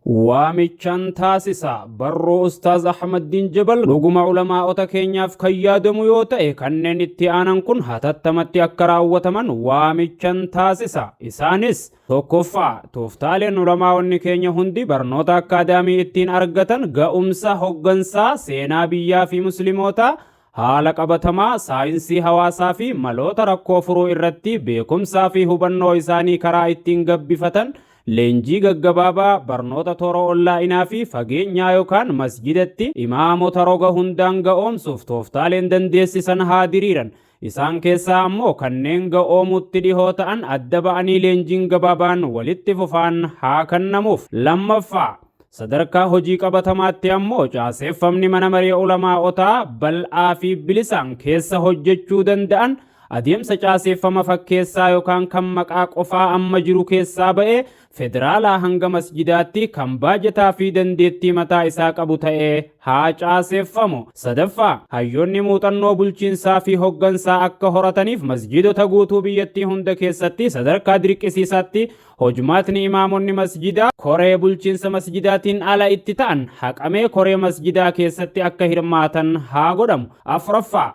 Waamichan taasisa. Barruu Ustaaz Ahmaddiin Jabal dhuguma ulamaa'ota keenyaaf kan yaadamu yoo ta'e, kanneen itti aanan kun hatattamatti akka raawwataman waamichan taasisa. Isaanis: 1ffaa, Tooftaaleen ulamaa'onni keenya hundi barnoota akkaadaamii ittiin argatan ga'umsa hoggansaa, seenaa biyyaa fi muslimootaa, haala qabatamaa, saayinsii hawaasaa fi maloota rakkoo furuu irratti beekumsaa fi hubannoo isaanii karaa ittiin gabbifatan leenjii gaggabaabaa, barnoota toora onlaayinaa fi fageenyaa yookaan masjidatti imaamota roga hundaan ga'oomsuuf tooftaaleen dandeessisan haa diriiran. Isaan keessaa ammoo kanneen ga'oomutti dhihoo ta'an adda ba'anii leenjiin gabaabaan walitti fufaan haa kannamuuf. 2ffaa, Sadarkaa hojii qabatamaatti ammoo caaseeffamni mana maree ulamaa'otaa bal'aa fi bilisaan keessa hojjechuu danda'an adeemsa caaseeffama fakkeessaa yookaan kan maqaa qofaa amma jiru keessaa ba'ee federaalaa hanga masjidaatti kan baajataa fi dandeettii mataa isaa qabu ta'ee haa caaseeffamu. 3ffaa, Hayyoonni muuxannoo bulchiinsaa fi hoggansaa akka horataniif masjiidota guutuu biyyattii hunda keessatti sadarkaa dirqisiisaatti hojmaatni imaamonni masjidaa koree bulchiinsa masjidaatiin ala itti ta'an haqamee koree masjidaa keessatti akka hirmaatan haa godhamu. 4ffaa,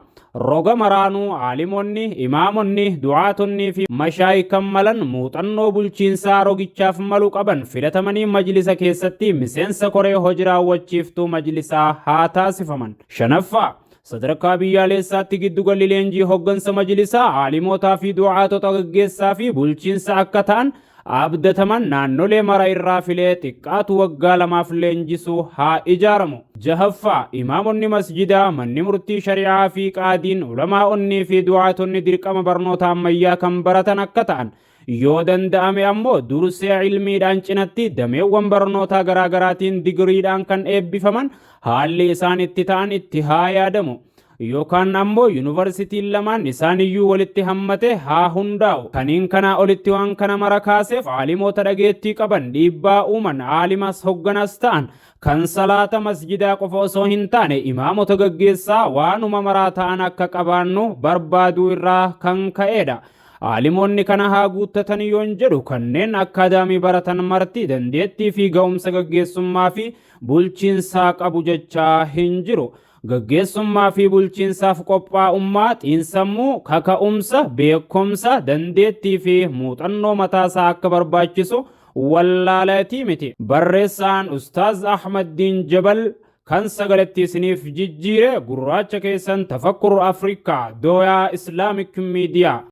Roga maraanuu aalimonni, imaamonni, du'aatonnii fi mashaayikan malan muuxannoo bulchiinsaa rogichaaf malu qaban filatamanii majlisa keessatti miseensa koree hoji raawwachiiftuu majlisaa haa taasifaman. 5ffaa, Sadarkaa biyyaaleessaatti giddugalli leenjii hoggansa majlisaa aalimootaa fi du'aatota gaggeessaa fi bulchiinsa akka ta'an abdataman naannolee mara irraa filee xiqqaatu waggaa lamaaf leenjisu haa ijaaramu. 6ffaa, Imaamonni masjidaa, manni murtii shari'aa fi qaadiin, ulamaa'onnii fi du'aatonni dirqama barnoota ammayyaa kan baratan akka ta'an, yoo danda'ame ammoo dursee ilmiidhaan cinatti dameewwan barnootaa garaa garaatiin digiriidhaan kan eebbifaman haalli isaan itti ta'an itti haa yaadamu. Yookaan ammoo yuunivarsiitiin lamaan isaaniyyuu walitti hammate haa hundaa'u. Kaniin kanaa olitti waan kana mara kaaseef aalimoota dhageettii qaban, dhiibbaa uuman, aalimas hogganas ta'an, kan salaata masjidaa qofa osoo hin taane imaamota gaggeessaa waanuma maraa ta'an akka qabaannu barbaaduu irraa kan ka'eedha. Aalimoonni kana haa guuttatan yoon jedhu kanneen akkaadaamii baratan marti dandeettii fi ga'umsa gaggeessummaa fi bulchiinsaa qabu jechaa hin jiru. Gaggeessummaa fi bulchiinsaaf qophaa'ummaa, xiinsammuu, kaka'umsa, beekumsa, dandeettii fi muuxannoo mataasaa akka barbaachisu wallaalatii miti. Barreessaan Ustaaz Ahmaddiin Jabal kan sagaletti isiniif jijjiire gurraacha keessan Tafakkur Afrikaa Dooyaa Islamic Media.